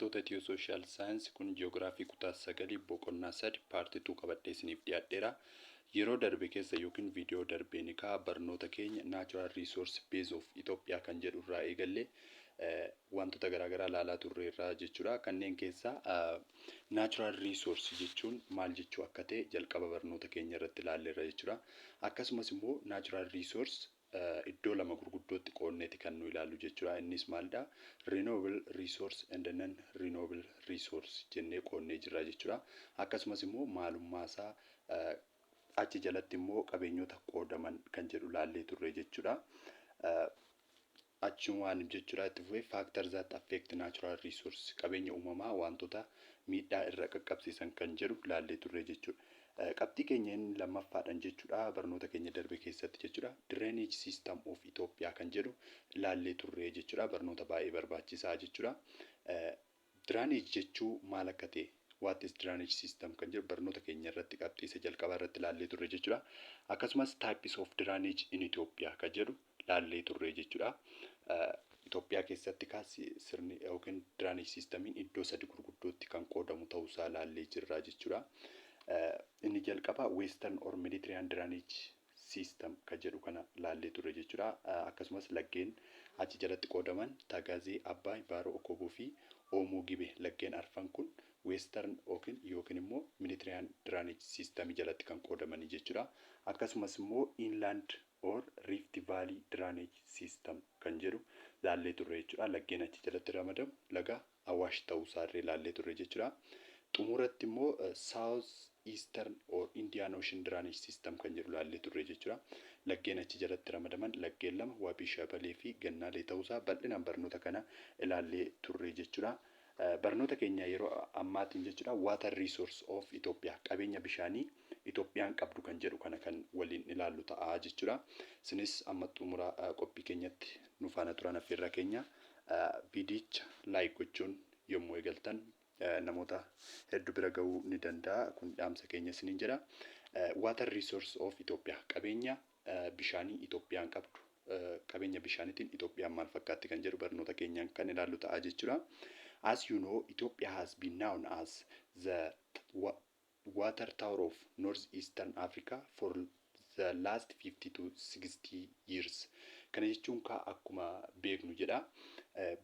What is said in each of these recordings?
Hordoftoota Ethio Social Science, kun ji'oogiraafii kutaa 9 boqonnaa 3 part 2 qabadhee isiniif dhiyaadheera. Yeroo darbe keessa yookiin viidiyoo darbeen egaa barnoota keenya Natural Resource Base of Ethiopia kan jedhu irraa eegallee wantoota garaagaraa ilaalaa turreerra jechuudha. Kanneen keessaa Natural Resource jechuun maal jechuu akka ta'e jalqaba barnoota keenya irratti ilaalleerra jechuudha. Akkasumas immoo Natural Resource iddoo lama gurguddootti qoodneeti kan nu ilaallu jechuudha. Innis maalidha? Renewable resource and non renewable resource jennee qoodnee jirra jechuudha. Akkasumas immoo maalummaa isaa, achi jalatti immoo qabeenyota qoodaman kan jedhu ilaallee turre jechuudha. Achumaan jechuudha itti fufee factor that affect natural resource, qabeenya uumamaa wantoota miidhaa irra qaqqabsiisan kan jedhu ilaallee turre jechuudha. Qabxii keenya inni lammaffaadhaan jechuudha barnoota keenya darbe keessatti jechuudha, drainage system of Ethiopia kan jedhu ilaallee turre jechuudha. Barnoota baay'ee barbaachisaa jechuudha. Drainage jechuu maal akka ta'e, what is drainage system kan jedhu barnoota keenya irratti qabxii isa jalqabaa irratti ilaallee turre jechuudha. Akkasumas types of drainage in Ethiopia kan jedhu ilaallee turre jechuudha. Itoophiyaa keessatti kaasi sirni yookiin drainage systemiin iddoo sadi gurguddootti kan qoodamu ta'uusaa ilaallee jirra jechuudha. Inni jalqabaa Western or Mediterranean drainage system kan jedhu kana ilaallee turre jechuudha. Akkasumas laggeen achi jalatti qoodaman Tagaazee, Abbaay, Baaroo Okoboo fi Oomoo Gibe, laggeen arfan kun Western yookiin immoo Mediterranean drainage system jalatti kan qoodamanii jechuudha. Akkasumas immoo inland or Rift Valley drainage system kan jedhu ilaallee turre jechuudha. Laggeen achi jalatti ramadamu laga Awaash ta'uusaallee ilaallee turre jechuudha. Xumuratti immoo South Eastern or Indian Ocean Drainage System kan jedhu ilaallee turre jechuudha. Laggeen achi jalatti ramadaman laggeen lama, Waabii Shabalee fi Gannaalee ta'uusaa bal'inaan barnoota kana ilaallee turre jechuudha. Barnoota keenya yeroo ammaatiin jechuudha, Water Resource of Ethiopia, qabeenya bishaanii Itoophiyaan qabdu kan jedhu kana kan waliin ilaallu ta'a jechuudha. Isinis amma xumura qophii keenyatti nu faana turan affeerraa keenya. Viidiyicha like gochuun yommuu eegaltan namoota hedduu bira gahuu ni danda'a. Kun dhaamsa keenya isiniin jedha. Water Resource of Ethiopia, qabeenya bishaanii Itoophiyaan qabdu, qabeenya bishaaniitiin Itoophiyaan maal fakkaatti kan jedhu barnoota keenyaan kan ilaallu ta'a jechuudha. As you know, Ethiopia has been known as the water tower of North Eastern Africa for the last 50 to 60 years. Kana jechuun kaa akkuma beeknu jedha.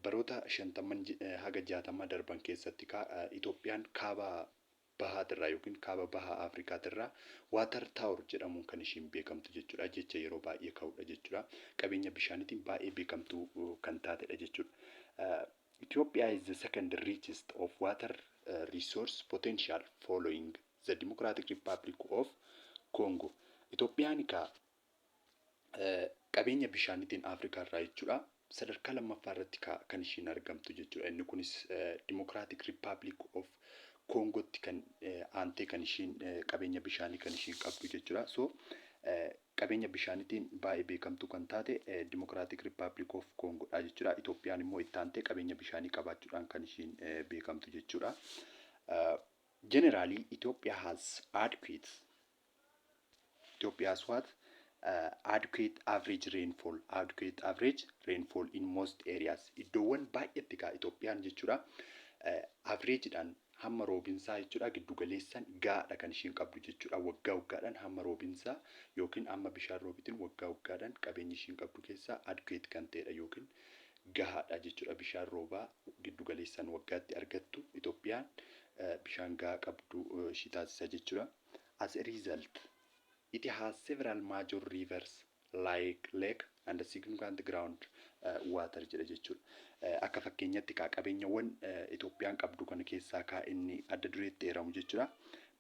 Baroota 50 haga 60 darban keessatti kaa Itoophiyaan kaaba bahaatirraa yookiin kaaba bahaa Afrikaatirraa water tower jedhamuun kan ishiin beekamtu jechuudha. Jecha yeroo baay'ee ka'udha jechuudha. Qabeenya bishaaniitiin baay'ee beekamtuu kan taatedha jechuudha. Ethiopia is the second richest of water resource potential following the Democratic Republic of Congo. Itoophiyaan kaa qabeenya bishaaniitiin Afrikaa irraa jechuudha, sadarkaa lammaffaa irratti kan ishiin argamtu jechuudha. Inni kunis Democratic Republic of Congotti kan aantee kan ishiin qabeenya bishaanii kan ishiin qabdu jechuudha. So qabeenya bishaaniitiin baay'ee beekamtuu kan taate Democratic Republic of Congodha jechuudha. Itoophiyaan immoo itti aantee qabeenya bishaanii qabaachuudhaan kan ishiin beekamtu jechuudha. Generally, Ethiopia has what? Adequate average rainfall, adequate average rainfall in most areas. Iddoowwan baay'eetti kaa Itoophiyaan jechuudha averageidhaan hamma roobinsaa jechuudha giddugaleessaan gahaadha kan ishiin qabdu jechuudha. Waggaa waggaadhaan hamma roobinsaa yookiin hamma bishaan roobitiin waggaa waggaadhaan qabeenyi ishiin qabdu keessaa adequate kan ta'edha yookiin gahaadha jechuudha. Bishaan roobaa giddugaleessaan waggaatti argattu Itoophiyaan bishaan gahaa qabdu ishii taasisa jechuudha. As a result, it has several major rivers like lake and significant ground water jedha jechuudha. Akka fakkeenyatti kaa qabeenyawwan Itoophiyaan qabdu kana keessaa kaa inni adda dureetti eeramu jechuudha.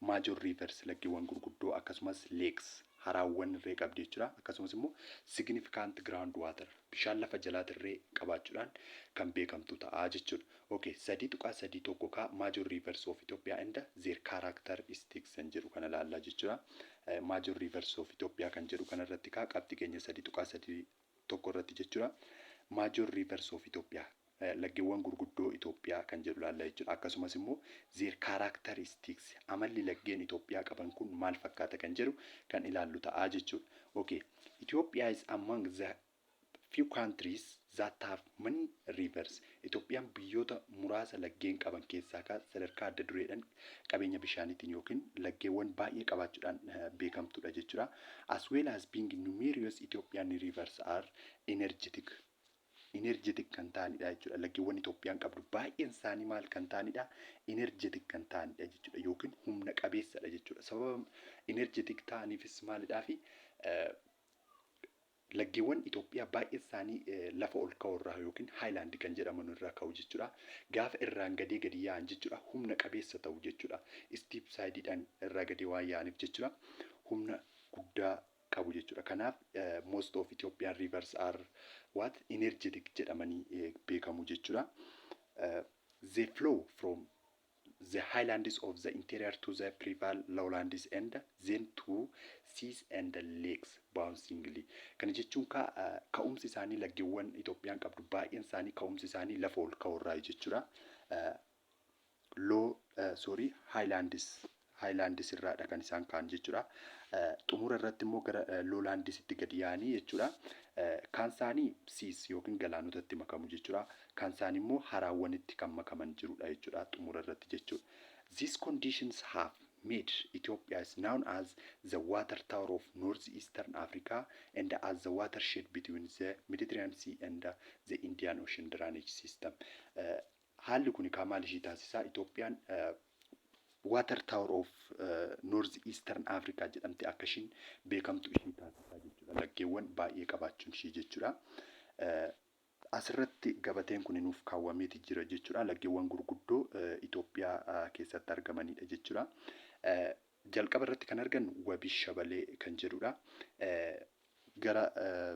Major rivers, laggeewwan gurguddoo, akkasumas lakes, haraawwan irree qabdi jechuudha. Akkasumas immoo significant ground water, bishaan lafa jalaatirree qabaachuudhaan kan beekamtu ta'a jechuudha. Okay, 3.31 kaa major rivers of Ethiopia and their characteristics kan jedhu kana ilaallaa jechuudha. Major rivers of Ethiopia kan jedhu kanarratti kaa qabxii keenya 3.31 irratti jechuudha. Major rivers of Ethiopia, laggeewwan gurguddoo Itoophiyaa kan jedhu ilaalla jechuudha. Akkasumas immoo their characteristics, amalli laggeen Itoophiyaa qaban kun maal fakkaata kan jedhu kan ilaallu ta'a jechuudha. Okay, Ethiopia is among the Few countries that have many rivers. Itoophiyaan biyyoota muraasa laggeen qaban keessaa sadarkaa adda dureedhaan qabeenya bishaaniitiin yookiin laggeewwan baay'ee qabaachuudhaan beekamtudha jechuudha. As well as being numerous, Ethiopian rivers are energetic. Energetic kan ta'anidha jechuudha. Laggeewwan Itoophiyaan qabdu baay'een isaanii maal kan ta'anidha? Energetic kan ta'anidha jechuudha yookiin humna qabeessadha jechuudha. Sababa energetic ta'aniifis maalidhaa fi laggeewwan Itoophiyaa baay'een isaanii lafa ol ka'oo irraa yookiin highland kan jedhaman irraa ka'u jechuudha. Gaafa irraan gadee gadi yaa'an jechuudha, humna qabeessa ta'u jechuudha. Steep sideiidhaan irraa gadee waan yaa'aniif jechuudha, humna guddaa qabu jechuudha. Kanaaf most of Ethiopian rivers are what? Energetic jedhamanii beekamu jechuudha. They flow from the highlands of the interior to the peripheral lowlands and then to seas and lakes bouncingly. Kana jechuun ka'umsi isaanii, laggeewwan Itoophiyaan qabdu baay'een isaanii ka'umsi isaanii lafa ol ka'oo irraa jechuudha. Low, sorry, highlands irraadha kan isaan ka'an jechuudha. Xumura irratti immoo gara lowlandsitti gadi yaa'anii jechuudha. Kaan isaanii seas yookiin galaanotatti makamu jechuudha. Kaan isaanii immoo haraawwanitti kan makaman jirudha jechuudha xumura irratti jechuudha. These conditions have made Ethiopia is known as the water tower of northeastern Africa and as the watershed between the Mediterranean Sea and the Indian Ocean drainage system. Haalli kun kaa maal ishii taasisaa? Itoophiyaan water tower of north eastern Africa jedhamte akka ishiin beekamtu ishii taasisaa jechuudha. Laggeewwan baay'ee qabaachuun ishii jechuudha. Asirratti gabateen kun nuuf kaawwameeti jira jechuudha. Laggeewwan gurguddoo Itoophiyaa keessatti argamanidha jechuudha. Jalqaba irratti kan argannu Wabii Shabalee kan jedhudha. Gara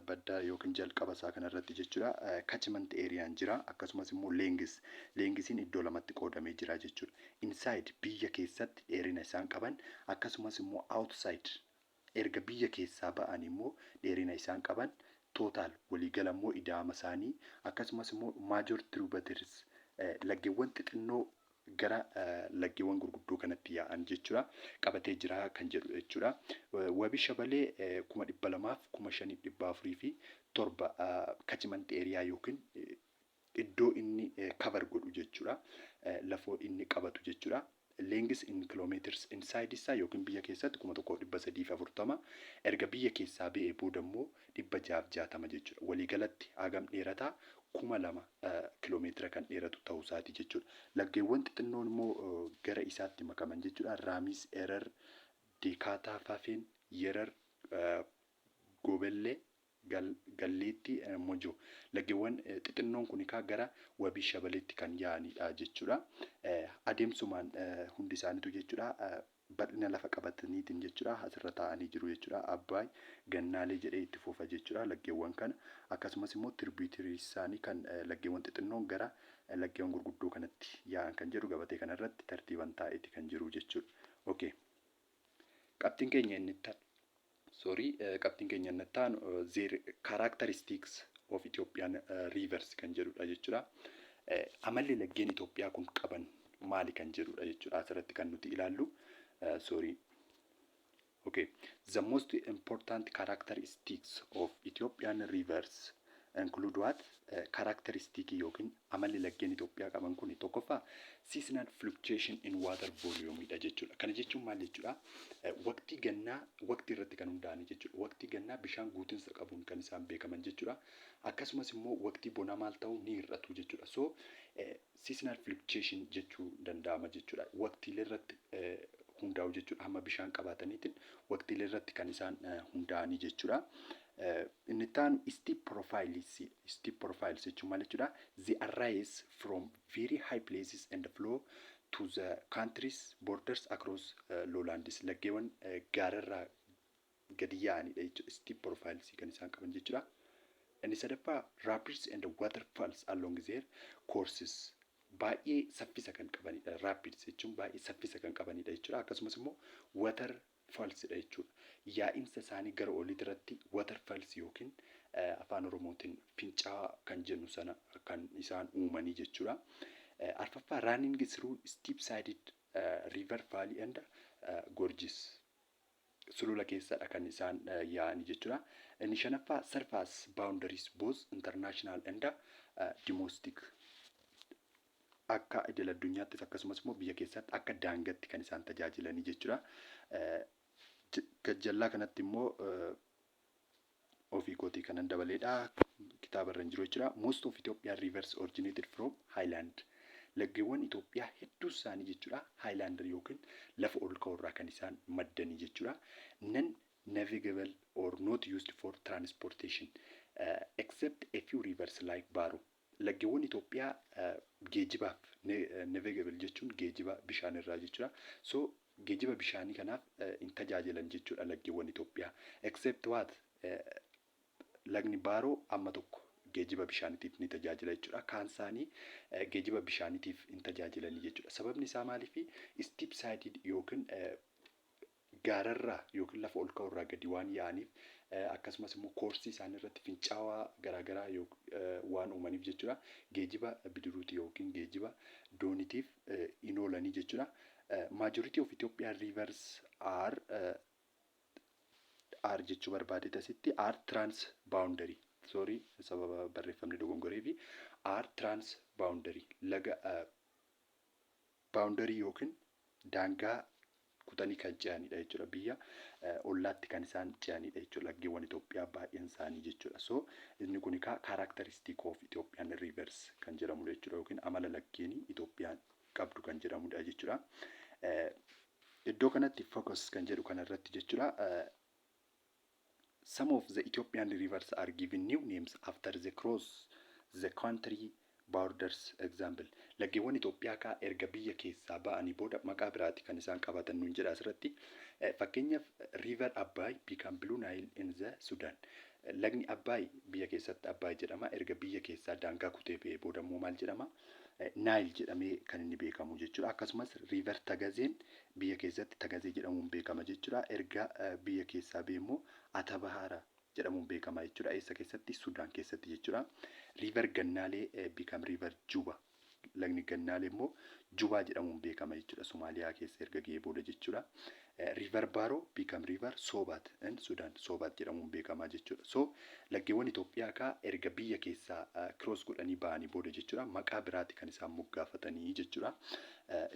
baddaa yookiin jalqaba isaa kanarratti jechuudha, catchment areaan jira, akkasumas immoo lengthiin iddoo lamatti qoodamee jira jechuudha. Inside, biyya keessatti dheerina isaan qaban, akkasumas immoo outside, erga biyya keessaa ba'an immoo dheerina isaan qaban, total waliigala immoo ida'ama isaanii, akkasumas immoo major tributaries, laggeewwan xixinnoo gara laggeewwan gurguddoo kanatti yaa'an jechuudha, qabatee jira kan jedhu jechuudha. Wabii Shabalee 205,407 catchment area yookiin iddoo inni cover godhu jechuudha. Lafoo inni qabatu jechuudha. Length in kilometers inside isaa yookiin biyya keessatti 1340, erga biyya keessaa ba'ee booda immoo 660 jechuudha. Waliigalatti hagam dheerataa? 2000 kiloomeetira kan dheeratu ta'uu isaati jechuudha. Laggeewwan xixinnoon immoo gara isaatti makaman jechuudha. Raamis, Erer, Deekaataa, Fafeen, Yerer, Gobellee, Galleetti, Mojoo. Laggeewwan xixinnoon kun egaa gara Wabii Shabaleetti kan yaa'anidha jechuudha. Adeemsumaan hundi isaaniitu jechuudha, bal'ina lafa qabataniitiin jechuudha, asirra taa'anii jiru jechuudha. Abbaay, Gannaalee jedhee itti fufa jechuudha laggeewwan kana. Akkasumas immoo tributary isaanii kan laggeewwan xixinnoon gara laggeewwan gurguddoo kanatti yaa'an kan jedhu gabatee kanarratti tartiiban taa'eeti kan jiru jechuudha. Okay. Qabxiin keenya inni itti, sorry, qabxiin keenya inni itti aanu their characteristics of Ethiopian rivers kan jedhudha jechuudha. Amalli laggeen Itoophiyaa kun qaban maali kan jedhudha jechuudha asirratti kan nuti ilaallu. Sorry. Okay. The most important characteristics of Ethiopian rivers include what? Characteristic yookiin amalli laggeen Itoophiyaa qaban kun tokkoffaa seasonal fluctuation in water volume dha jechuudha. Kana jechuun maal jechuudha? Waqtii gannaa waqtii irratti kan hundaa'an jechuudha. Waqtii gannaa bishaan guutinsa qabuun kan isaan beekaman jechuudha. Akkasumas immoo waqtii bonaa maal ta'u? Ni hir'atu jechuudha. So seasonal fluctuation jechuu danda'ama jechuudha. Waqtiilee irratti hundaa'u jechuudha. Hamma bishaan qabaataniitiin waqtiilee irratti kan isaan hundaa'anii jechuudha. Inni itti aanu steep profiles. Steep profiles jechuun maal jechuudha? They arise from very high places and flow to the country's borders across lowlands. Laggeewwan gaararraa gadi yaa'anidha jechuudha. Steep profiles kan isaan qaban jechuudha. Inni sadaffaa rapids and waterfalls along their courses. Baay'ee saffisa kan qabanidha. Rapids jechuun baay'ee saffisa kan qabanidha jechuudha. Akkasumas immoo waterfalls dha jechuudha. Yaa'insa isaanii gara oliitti irratti waterfalls yookiin afaan Oromootiin fincaa'aa kan jennu sana kan isaan uumanii jechuudha. Arfaffaa running through steep sided river valley and gorges. Sulula keessadha kan isaan yaa'anii jechuudha. Inni shanaffaa, serve as boundaries, both international and domestic. Akka idil addunyaattis akkasumas immoo biyya keessatti akka daangatti kan isaan tajaajilanii jechuudha. Gajjallaa kanatti immoo ofii kootii kanan dabaleedha. Kitaaba irra hin jiru jechuudha. Most of Ethiopian rivers originated from highland. Laggeewwan Itoophiyaa hedduu isaanii jechuudha highland yookiin lafa ol ka'u irraa kan isaan maddanii jechuudha. Non navigable or not used for transportation except a few rivers like Baro. Laggeewwan Itoophiyaa geejibaaf, navigable jechuun geejiba bishaan irraa jechuudha. So geejiba bishaanii kanaaf hin tajaajilan jechuudha laggeewwan Itoophiyaa. Except what? Lagni Baaroo amma tokko geejiba bishaaniitiif ni tajaajila jechuudha. Kaan isaanii geejiba bishaaniitiif hin tajaajilanii jechuudha. Sababni isaa maaliifi? Steep sided yookiin gaararraa yookiin lafa ol ka'u irraa gadi waan yaa'aniif, akkasumas immoo course isaanii irratti fincaa'aa garaagaraa waan uumaniif jechuudha. Geejiba bidiruuti yookiin geejiba doonitiif hin oolanii jechuudha. Majority of Ethiopian rivers are jechuu barbaade asitti are trans boundary. Sorry, sababa barreeffamni dogongoree fi are trans boundary, laga boundary yookiin daangaa kutanii kan ce'anidha jechuudha. Biyya ollaatti kan isaan ce'anidha jechuudha. Laggeewwan Itoophiyaa baay'een isaanii jechuudha. So inni kun egaa characteristic of Ethiopian rivers kan jedhamudha jechuudha. Yookiin amala laggeenii Itoophiyaan qabdu kan jedhamudha jechuudha. Iddoo kanatti focus kan jedhu kanarratti jechuudha. Some of the Ethiopian rivers are given new names after they cross the country borders. Example, laggeewwan Itoophiyaa kaa erga biyya keessaa ba'anii booda maqaa biraati kan isaan qabatan nuun jedha asirratti. Fakkeenyaaf, River Abbaay become Blue Nile in the Sudan. Lagni Abbaay biyya keessatti Abbaay jedhama. Erga biyya keessaa daangaa kutee ba'ee booda immoo maal jedhama? Nile jedhamee kan inni beekamu jechuudha. Akkasumas River Tagazeen biyya keessatti Tagazee jedhamuun beekama jechuudha. Erga biyya keessaa ba'e immoo Atabahaara jedhamuun beekama jechuudha. Eessa keessatti? Sudaan keessatti jechuudha. River Gannaalee become River Juba. Lagni Gannaalee immoo Jubaa jedhamuun beekama jechuudha. Somaaliyaa keessa erga ga'ee booda jechuudha. River Baaroo become River Sobat in Sudan. Sobat jedhamuun beekama jechuudha. So laggeewwan Itoophiyaa kaa erga biyya keessaa cross godhanii ba'anii booda jechuudha, maqaa biraati kan isaan moggaafatanii jechuudha.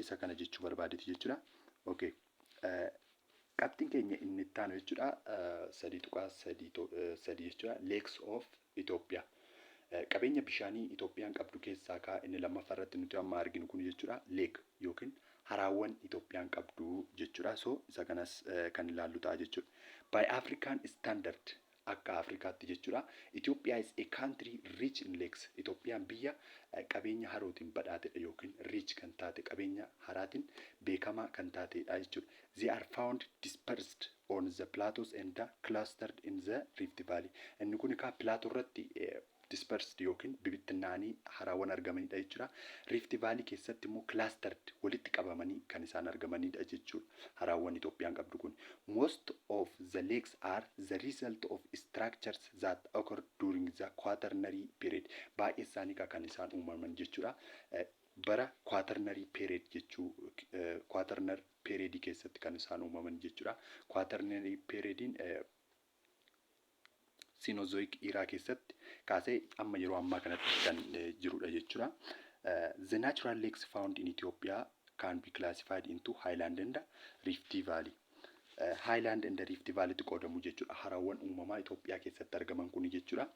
Isa kana jechuu barbaadeeti jechuudha. Okay. Qabxiin keenya inni itti aanu jechuudha, 3.33 jechuudha. Lakes of Ethiopia. Qabeenya bishaanii Itoophiyaan qabdu keessaa kaa inni lammaffaa irratti nuti amma arginu kun jechuudha, lake yookiin haraawwan Itoophiyaan qabdu jechuudha. So isa kanas kan ilaallu ta'a jechuudha. By African standard, akka Afrikaatti jechuudha, Ethiopia is a country rich in lakes. Itoophiyaan biyya qabeenya harootiin badhaatedha yookiin rich kan taate, qabeenya haraatiin beekamaa kan taatedha jechuudha. They are found dispersed on the plateaus and clustered in the Rift Valley. Inni kun egaa plateau irratti dispersed yookiin bibittinnaa'anii haraawwan argamanidha jechuudha. Rift Valley keessatti immoo clustered, walitti qabamanii kan isaan argamanidha jechuudha. Haraawwan Itoophiyaan qabdu kun. Most of the lakes are the result of structures that occur during the Quaternary period. Baay'ee isaanii kan isaan uumaman jechuudha, bara Quaternary period jechuu, Quaternary period keessatti kan isaan uumaman jechuudha. Quaternary periodiin Cenozoic era keessatti kaasee amma yeroo ammaa kanatti kan jirudha jechuudha. The natural lakes found in Ethiopia can be classified into highland and Rift Valley. Highland and Rift Valley qoodamu jechuudha. Harawwan uumamaa Itoophiyaa keessatti argaman kun jechuudha.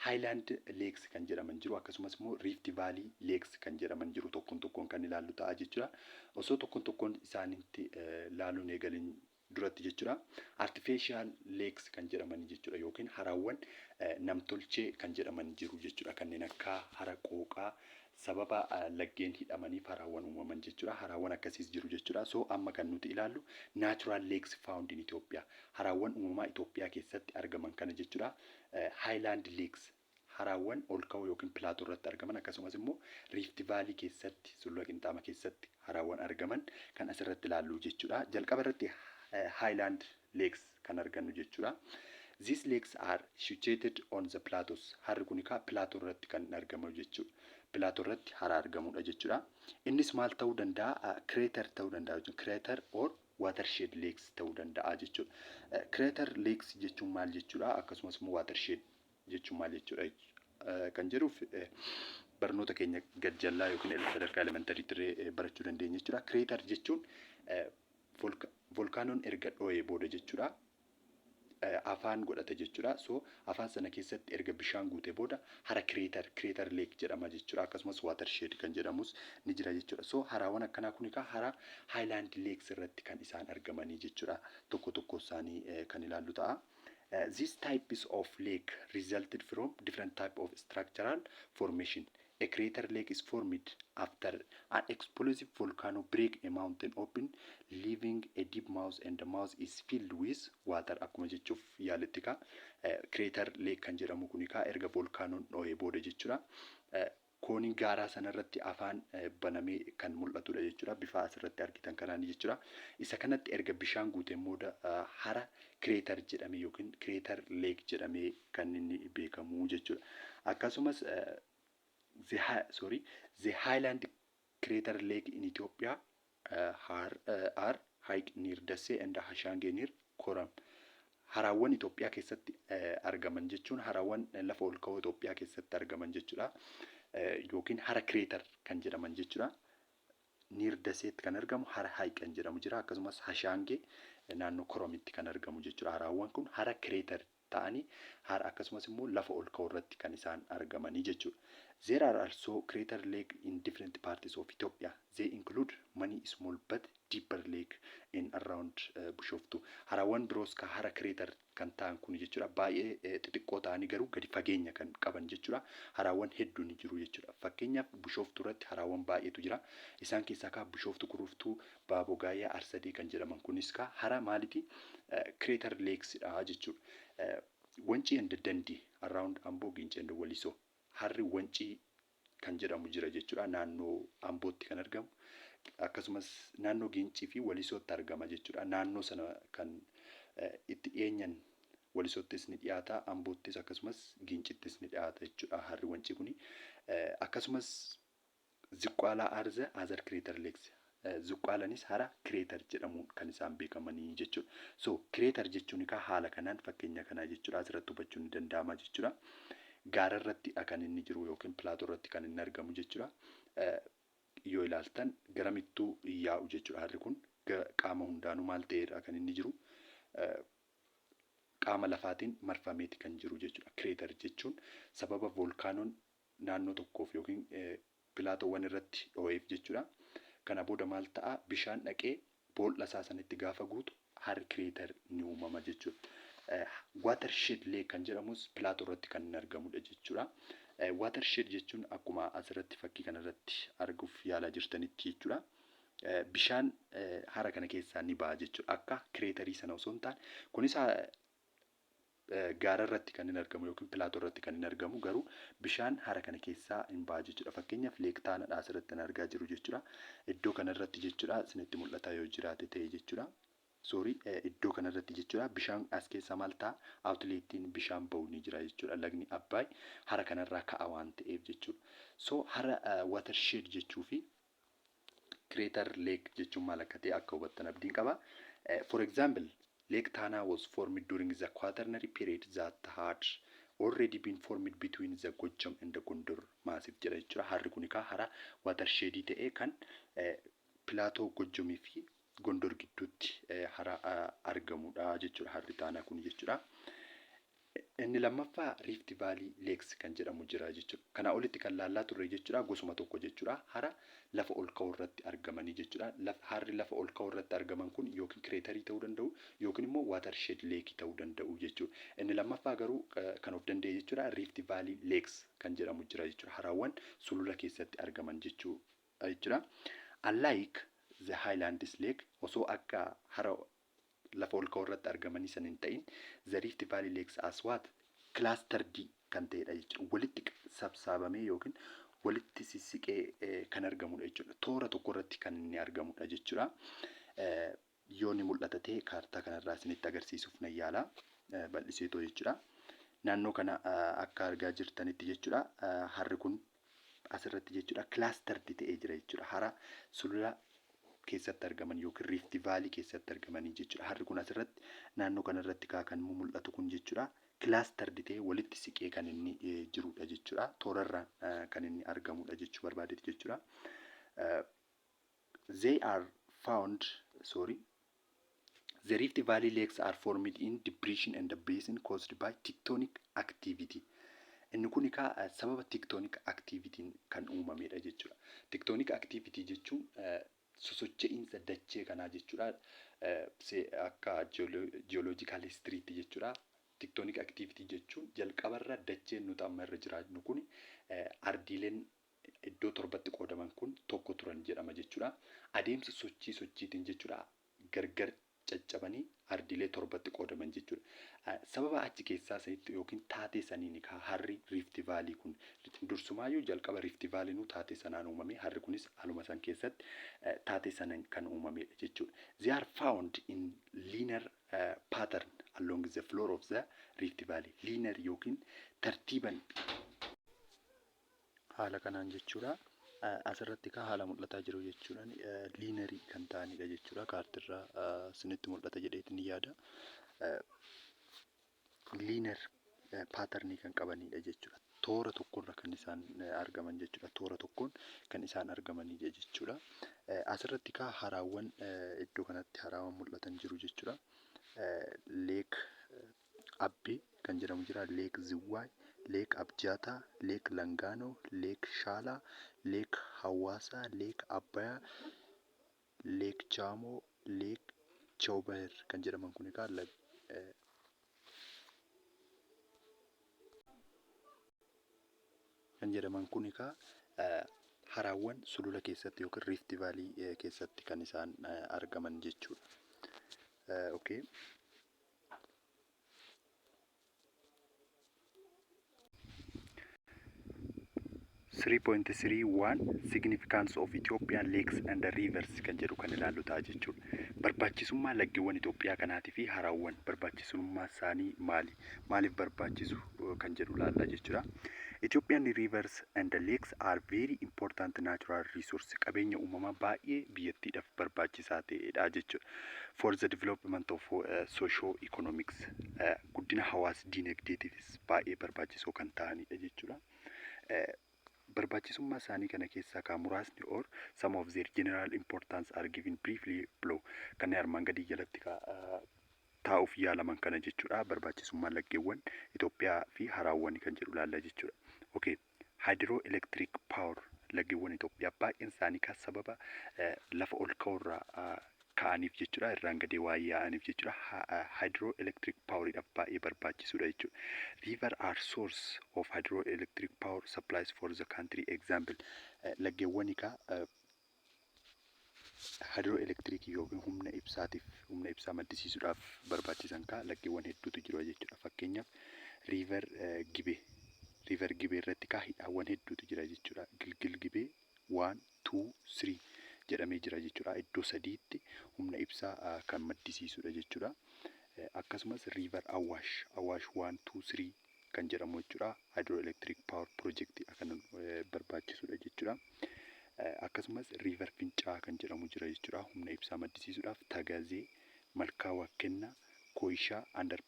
Highland Lakes kan jedhaman jiru, akkasumas immoo Rift Valley Lakes kan jedhaman jiru. Tokkoon tokkoon kan ilaallu ta'a jechuudha. Osoo tokkoon tokkoon isaaniitti ilaaluun eegalin duratti jechuudha, artificial lakes kan jedhaman jechuudha, yookiin harawwan namtolchee kan jedhaman jiru jechuudha. Kanneen akka hara Qooqaa, sababa laggeen hidhamaniif haraawwan uumaman jechuudha. Haraawwan akkasiis jiru jechuudha. So amma kan nuti ilaallu natural lakes found in Ethiopia. Haraawwan uumamaa Itoophiyaa keessatti argaman kana jechuudha. Highland lakes, haraawwan ol ka'oo yookiin plateau irratti argaman, akkasumas immoo Rift Valley keessatti, sulula Qinxaama keessatti haraawwan argaman kan asirratti ilaallu jechuudha. Jalqaba irratti Highland lakes kan argannu jechuudha. These lakes are situated on the plateaus. Harri kun egaa plateau irratti kan argamu jechuudha. Plateau irratti hara argamudha jechuudha. Innis maal ta'uu danda'a? Crater ta'uu danda'a jechuudha. Crater or watershed lakes ta'uu danda'a jechuudha. Crater lakes jechuun maal jechuudha? Akkasumas immoo watershed jechuun maal jechuudha kan jedhuuf barnoota keenya gad-jallaa yookiin sadarkaa elementary barachuu dandeenya jechuudha. Crater jechuun volkaanoon erga dhoo'ee booda jechuudha, afaan godhate jechuudha. So afaan sana keessatti erga bishaan guutee booda hara crater lake jedhama jechuudha. Akkasumas watershed kan jedhamus ni jira jechuudha. So haraawwan akkanaa kun egaa hara highland lakes irratti kan isaan argamanii jechuudha. Tokko tokko isaanii kan ilaallu ta'a. These types of lake resulted from different type of structural formation. A crater lake is formed after an explosive volcano break a mountain open, leaving a deep mouth, and the mouth is filled with water. Akkuma jechuuf yaaletti kaa, crater lake kan jedhamu kun kaa erga volkaanoon dhoo'ee booda jechuudha. Kooniin gaaraa sanarratti afaan banamee kan mul'atudha jechuudha. Bifa asirratti argitan kanaan jechuudha. Isa kanatti erga bishaan guuteen booda hara crater jedhamee yookiin crater lake jedhamee kan inni beekamu jechuudha. Akkasumas sorry, the highland crater lake in Ethiopia are Haik near Dessie and Hashange near Koram. Haraawwan Itoophiyaa keessatti argaman jechuun haraawwan lafa ol ka'oo Itoophiyaa keessatti argaman jechuudha. Yookiin hara crater kan jedhaman jechuudha. Near Dasseetti kan argamu hara Haik kan jedhamu jira. Akkasumas Hashaangee naannoo Koromitti kan argamu jechuudha. Haraawwan kun hara crater ta'anii hara akkasumas immoo lafa ol ka'oo irratti kan isaan argamanii jechuudha. There are also crater lake in different parts of Ethiopia. They include many small but deeper lake in around Bishoftu. Harawwan biroos ka hara crater kan ta'an kun jechuudha. Baay'ee xixiqqoo ta'anii garuu gadi fageenya kan qaban jechuudha. Harawwan hedduun ni jiru jechuudha. Fakkeenyaaf, Bishooftuu irratti harawwan baay'eetu jira. Isaan keessaa kaa Bishooftuu, Kuruftuu, Baabogaayyaa, Arsadee kan jedhaman kunis kaa hara maaliti? Crater lakesidha jechuudha. Wancii and Dandii around Amboo, Gincii and Walisoo. Harri Wancii kan jedhamu jira jechuudha. Naannoo Ambootti kan argamu. Akkasumas naannoo Gincii fi Walisootti argama jechuudha. Naannoo sana kan itti dhiyeenyan Walisoottis ni dhiyaata, Amboottis akkasumas Gincittis ni dhiyaata jechuudha harri Wancii kuni. Akkasumas Ziqqaalaa are the other crater lakes. Ziqqaalanis hara crater jedhamuun kan isaan beekamanii jechuudha. So crater jechuun egaa haala kanaan fakkeenya kanaa jechuudha, asirratti hubachuun ni danda'ama jechuudha. Gaara irratti kan inni jiru yookiin plateau irratti kan inni argamu jechuudha. Yoo ilaaltan garamittuu yaa'u jechuudha harri kun, qaama hundaanuu maal ta'eedha kan inni jiru? Qaama lafaatiin marfameeti kan jiru jechuudha. Crater jechuun sababa voolkaanoon naannoo tokkoof yookiin plateauwwan irratti dhoo'eef jechuudha. Kana booda maal ta'a? Bishaan dhaqee boolla isaa sanitti gaafa guutu harri crater ni uumama jechuudha. Watershed lake kan jedhamus plateau irratti kan inni argamudha jechuudha. Watershed jechuun akkuma asirratti fakkii kanarratti arguuf yaalaa jirtanitti jechuudha. Bishaan hara kana keessaa ni ba'a jechuudha. Akka craterii sana osoo hin taane, kunis gaara irratti kan inni argamu yookiin plateau irratti kan inni argamu, garuu bishaan hara kana keessaa hin ba'a jechuudha. Fakkeenyaaf, Lake Taanaadha asirratti kan argaa jiru jechuudha. Iddoo kanarratti jechuudha, isinitti mul'ata yoo jiraate ta'e jechuudha. Sorry, iddoo kanarratti jechuudha, bishaan as keessaa maal ta'a? Outletiin bishaan bahu ni jira jechuudha. Lagni Abbaay hara kanarraa ka'a waan ta'eef jechuudha. So hara watershed jechuu fi crater lake jechuun maal akka ta'e akka hubattan abdiin qaba. For example, Lake Tana was formed during the Quaternary period that had already been formed between the Gojjam and the Gondor massif jedha jechuudha. Harri kun egaa hara watershedii ta'ee kan plateau Gojjamii fi Gondor gidduutti hara argamudha jechuudha, harri Taanaa kun jechuudha. Inni lammaffaa Rift Valley Lakes kan jedhamu jira jechuudha. Kanaa olitti kan laallaa turre jechuudha, gosuma tokko jechuudha. Hara lafa ol ka'oo irratti argamanii jechuudha. Harri lafa ol ka'oo irratti argaman kun yookiin craterii ta'uu danda'u yookiin immoo watershed lakeii ta'uu danda'u jechuudha. Inni lammaffaa garuu kan of danda'e jechuudha. Rift Valley Lakes kan jedhamu jira jechuudha. Harawwan sulula keessatti argaman jechuudha. Unlike the Highlands Lake, osoo akka hara lafa ol ka'oo irratti argamanii san hin ta'in, the Rift Valley Lakes as what? Clustered kan ta'edha jechuudha. Walitti sabsaabamee yookiin walitti sissiqee kan argamudha jechuudha. Toora tokko irratti kan inni argamudha jechuudha. Yoo ni mul'ata ta'e kaartaa kanarraa isinitti agarsiisuuf nan yaala. Bal'iseetoo jechuudha. Naannoo kana akka argaa jirtanitti jechuudha. Harri kun asirratti jechuudha, clustered ta'ee jira jechuudha. Hara sulula keessatti argaman yookiin Rift Valley keessatti argamanii jechuudha. Harri kun asirratti naannoo kanarratti kan mul'atu kun jechuudha. Clustered ta'ee walitti siqee kan inni jirudha jechuudha. Toorarraan kan inni argamudha jechuu barbaadeeti jechuudha. They are found, sorry. The Rift Valley lakes are formed in depression and basin caused by tectonic activity. Inni kun egaa sababa tectonic activity kan uumamedha jechuudha. Tectonic activity jechuun sosocho'iinsa dachee kanaa jechuudha. Akka geological historytti jechuudha. Tectonic activity jechuun jalqabarra dacheen nuti amma irra jiraannu kun, ardiileen iddoo torbatti qoodaman kun tokko turan jedhama jechuudha. Adeemsa sochii sochiitiin jechuudha, gargar caccabanii ardiilee torbatti qoodaman jechuudha. Sababa achi keessaa sanitti yookiin taatee saniin harri Rift Valley kun dursumaayyuu jalqaba Rift Valleynuu taatee sanaan uumame, harri kunis haaluma san keessatti taatee sanaan kan uumamedha jechuudha. They are found in linear pattern along the floor of the Rift Valley. Linear yookiin tartiiban haala kanaan jechuudha. Asirratti kan haala mul'ataa jiru jechuudha. Linearii kan ta'anidha jechuudha. Kaartirraa isinitti mul'ata jedheetiin yaada. Linear patternii kan qabanidha jechuudha. Toora tokkorra kan isaan argaman jechuudha. Toora tokkoon kan isaan argamanidha jechuudha. Asirratti kaa haraawwan iddoo kanatti haraawwan mul'atan jiru jechuudha. Lake Abbee kan jedhamu jira. Lake Ziwaay, Lake Abjaataa, Lake Langaanoo, Lake Shaalaa, Lake Hawaasaa, Lake Abbayaa, Lake Chaamoo, Lake Chawbaher kan jedhaman kun egaa kan jedhaman kun egaa haraawwan sulula keessatti yookiin Rift Valley keessatti kan isaan argaman jechuudha. Okay. 3.31 Significance of Ethiopian Lakes and Rivers kan jedhu kan ilaallu ta'a jechuudha. Barbaachisummaa laggeewwan Itoophiyaa kanaatii fi haraawwan barbaachisummaa isaanii maali? Maaliif barbaachisu kan jedhu ilaalla jechuudha. Ethiopian rivers and lakes are very important natural resource. Qabeenya uumamaa baay'ee biyyattiidhaaf barbaachisaa ta'edha jechuudha. For the development of socio economics, guddina hawaas dinagdeetiifis baay'ee barbaachisoo kan ta'anidha jechuudha. Barbaachisummaa isaanii kana keessaa kan muraasni or some of their general importance are given briefly below, kanneen armaan gadii jalatti taa'uuf yaalaman kana jechuudha. Barbaachisummaa laggeewwan Itoophiyaa fi haraawwan kan jedhu ilaalla jechuudha. Okay. Hydroelectric power, laggeewwan Itoophiyaa baay'een isaanii kan sababa lafa ol ka'urraa ka'aniif jechuudha. Irraan gadee waan yaa'aniif jechuudha. Hydroelectric poweriidhaaf baay'ee barbaachisuudha jechuudha. River are source of hydroelectric power supplies for the country. Example, laggeewwan egaa hydroelectric yookiin humna ibsaatiif, humna ibsaa maddisiisuudhaaf barbaachisan kaa laggeewwan hedduutu jiru jechuudha. Fakkeenyaaf, River Gibee. River Gibee irratti kaa hidhaawwan hedduutu jira jechuudha. Gilgil Gibee 1, 2, 3 jedhamee jira jechuudha. Iddoo sadiitti humna ibsaa kan maddisiisudha jechuudha. Akkasumas River Awaash, Awaash 1, 2, 3 kan jedhamu jechuudha. Hydroelectric power project kan barbaachisudha jechuudha. Akkasumas River Fincaa kan jedhamu jira jechuudha. Humna ibsaa maddisiisuudhaaf Tagazee, Malkaa Waaqkennaa, Koyishaa under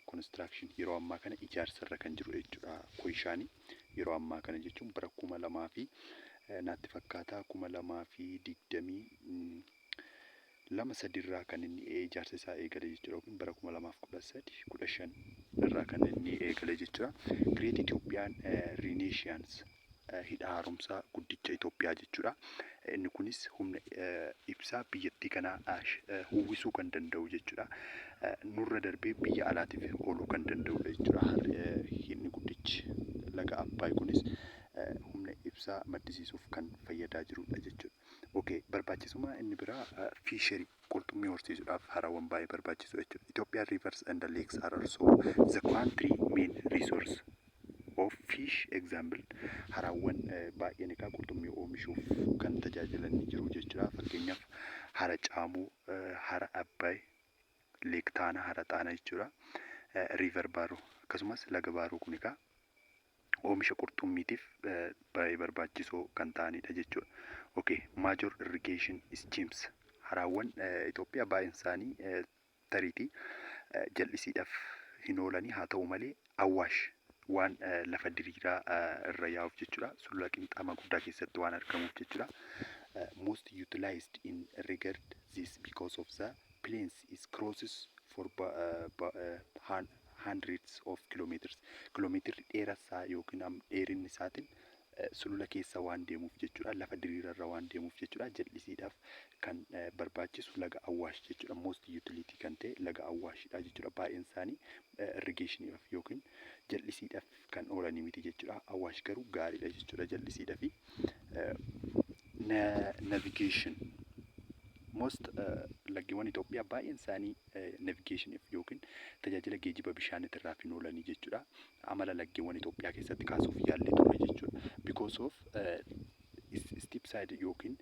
construction, yeroo ammaa kana ijaarsarra kan jiru jechuudha. Koyishaani yeroo ammaa kana jechuun bara 2000 fi naatti fakkaataa 2022 sadirraa kan inni ijaarsa isaa eegale jechuudha, yookiin bara 2013, 15 irraa kan inni eegale jechuudha. Great Ethiopian Renaissance, hidha haaromsaa guddicha Itoophiyaa jechuudha. Inni kunis humna ibsaa biyyattii kanaa uwwisuu kan danda'u jechuudha. Nurra darbee biyya alaatiif ooluu kan danda'udha jechuudha. Hidhni guddichi laga Abbaay kunis humna ibsaa maddisiisuuf kan fayyadaa jirudha jechuudha. Okay, barbaachisummaa inni biraa fishery, qurxummii horsiisuudhaaf harawwan baay'ee barbaachisu jechuudha. Ethiopian rivers and lakes are also the country main resource of fish. Example, harawwan baay'een egaa qurxummii oomishuuf kan tajaajilan ni jiru jechuudha. Fakkeenyaaf, hara Caamoo, hara Abbaay, Lake Taanaa, hara Xaanaa jechuudha. River Baaroo, akkasumas laga Baaroo kun egaa Oomisha qurxummiitiif baay'ee barbaachisoo kan ta'anidha jechuudha. Okay, major irrigation schemes. Haraawwan Itoophiyaa baay'een isaanii tariitii jal'isiidhaaf hin oolanii. Haa ta'u malee, Awwaash waan lafa diriiraa irra yaa'uuf jechuudha. Sulula qinxaamaa guddaa keessatti waan argamuuf jechuudha. Most utilized in regard this because of the plains is crosses for hundreds of kilometers. Kiiloomeetirri dheerasaa yookiin dheerinni isaatiin sulula keessa waan deemuuf jechuudha. Lafa diriirarra waan deemuuf jechuudha. Jal'isiidhaaf kan barbaachisu laga Awwaash jechuudha. Most utility kan ta'e laga Awwaashidha jechuudha. Baay'een isaanii irrigationiidhaaf yookiin jal'isiidhaaf kan oolanii miti jechuudha. Awwaash garuu gaariidha jechuudha jal'isiidhaaf. Navigation. Most laggeewwan Itoophiyaa baay'een isaanii navigationiif yookiin tajaajila geejjiba bishaaniitirraaf hin oolanii jechuudha. Amala laggeewwan Itoophiyaa keessatti kaasuuf yaallee turre jechuudha. Because of steep side yookiin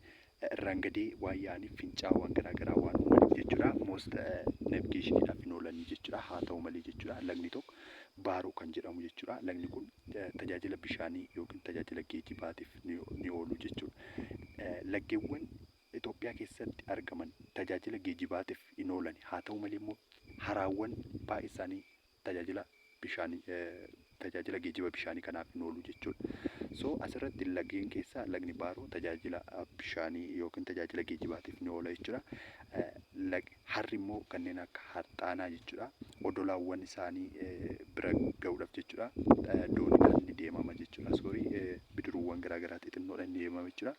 irraan gadee waan yaa'aniif, fincaa'aawwan garaagaraa waan uumaniif jechuudha. Most navigationiidhaaf hin oolanii jechuudha. Haa ta'u malee jechuudha, lagni tokko Baaroo kan jedhamu jechuudha. Lagni kun tajaajila bishaanii yookiin tajaajila geejjibaatiif ni oolu jechuudha. Laggeewwan Itoophiyaa keessatti argaman tajaajila geejjibaatiif hin oolan. Haa ta'u malee immoo haraawwan baay'ee isaanii tajaajila bishaanii, tajaajila geejjiba bishaanii kanaaf hin oolu jechuudha. So asirratti laggeen keessaa lagni Baaroo tajaajila bishaanii yookiin tajaajila geejjibaatiif ni oola jechuudha. Harri immoo kanneen akka Harxaanaa jechuudha. Odolaawwan isaanii bira gahuudhaaf jechuudha. Dooniidhaan ni deemama jechuudha. Sorry, bidiruuwwan garaagaraa xixinnoodhaan ni deemama jechuudha.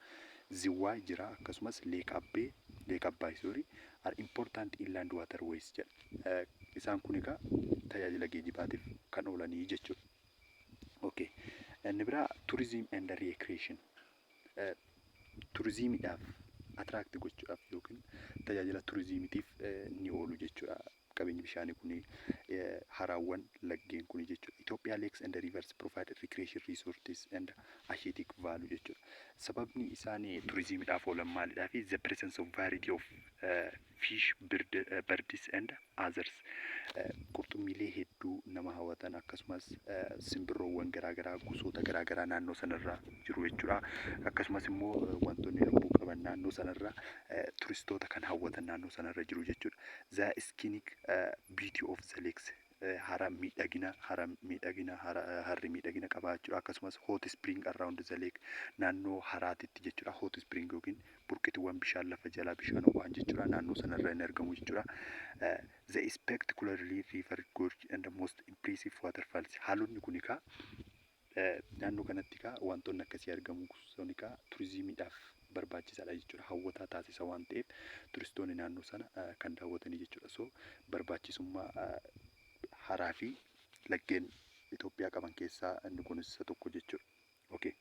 Ziwwaay jira, akkasumas Lake Abbee, Lake Abbaay, sorry, are important inland waterways jedha. Isaan kun egaa tajaajila geejjibaatiif kan oolanii jechuudha. Okay. Inni biraa tourism and recreation. Turizimiidhaaf attract gochuudhaaf yookiin tajaajila turizimiitiif ni oolu jechuudha. Qabeenyi bishaanii kun, haraawwan, laggeen kun jechuudha. Itoophiyaa lakes and rivers provide recreation resources and aesthetic value jechuudha. Sababni isaan turizimiidhaaf oolan maalidhaa fi the presence of variety of fish, birds and others. Qurxummiilee hedduu nama hawwatan, akkasumas simbirroowwan garaagaraa gosoota garaagaraa naannoo sanarra jiru jechuudha. Akkasumas immoo wantoonni lubbuu qaban naannoo sanarra turistoota kan hawwatan naannoo sanarra jiru jechuudha. The scenic beauty of the lakes, hara miidhagina harri miidhagina qabaa jechuudha. Akkasumas hot spring around the lake, naannoo haraatitti jechuudha. Hot spring yookiin burqituuwwan bishaan lafa jalaa, bishaan ho'aan jechuudha. Naannoo sanarra hin argamu jechuudha. The spectacularly river gorge and the most impressive waterfalls. Haalonni kun egaa naannoo kanatti egaa wantoonni akkasii argamu sun egaa turizimiidhaaf barbaachisaadha jechuudha. Hawwataa taasisa waan ta'eef turistoonni naannoo sana kan daawwatanii jechuudha. So barbaachisummaa haraa fi laggeen Itoophiyaa qaban keessaa inni kunis isa tokko jechuudha. Okay.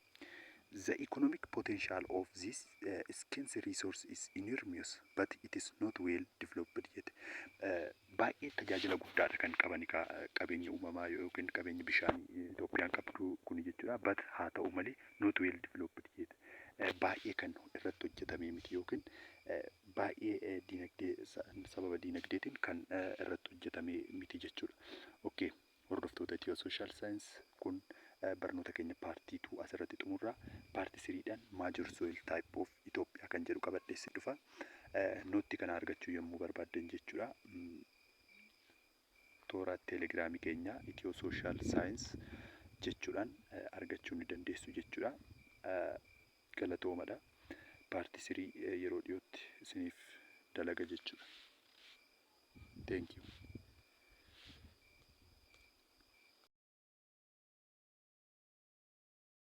The economic potential of this scarce resource is enormous, but it is not well developed yet. Baay'ee tajaajila guddaadha kan qaban qabeenya uumamaa yookiin qabeenya bishaanii Itoophiyaan qabdu kuni jechuudha. But haa ta'u malee not well developed yet. Baay'ee kan irratti hojjetamee miti yookiin baay'ee dinagdee, sababa dinagdeetiin kan irratti hojjetamee miti jechuudha. Okay. Hordoftoota Ethio Social Science, kun barnoota keenya part 2 asirratti xumurra. Part 3dhaan major soil type of Itoophiyaa kan jedhu qabadheessi dhufa. Nootti kana argachuu yommuu barbaaddan jechuudha. Toora teelegiraamii keenya Ethio Social Science jechuudhaan argachuu ni dandeessu jechuudha. Galatoomadha. Part 3 yeroo dhiyootti isiniif dalaga jechuudha. Thank you.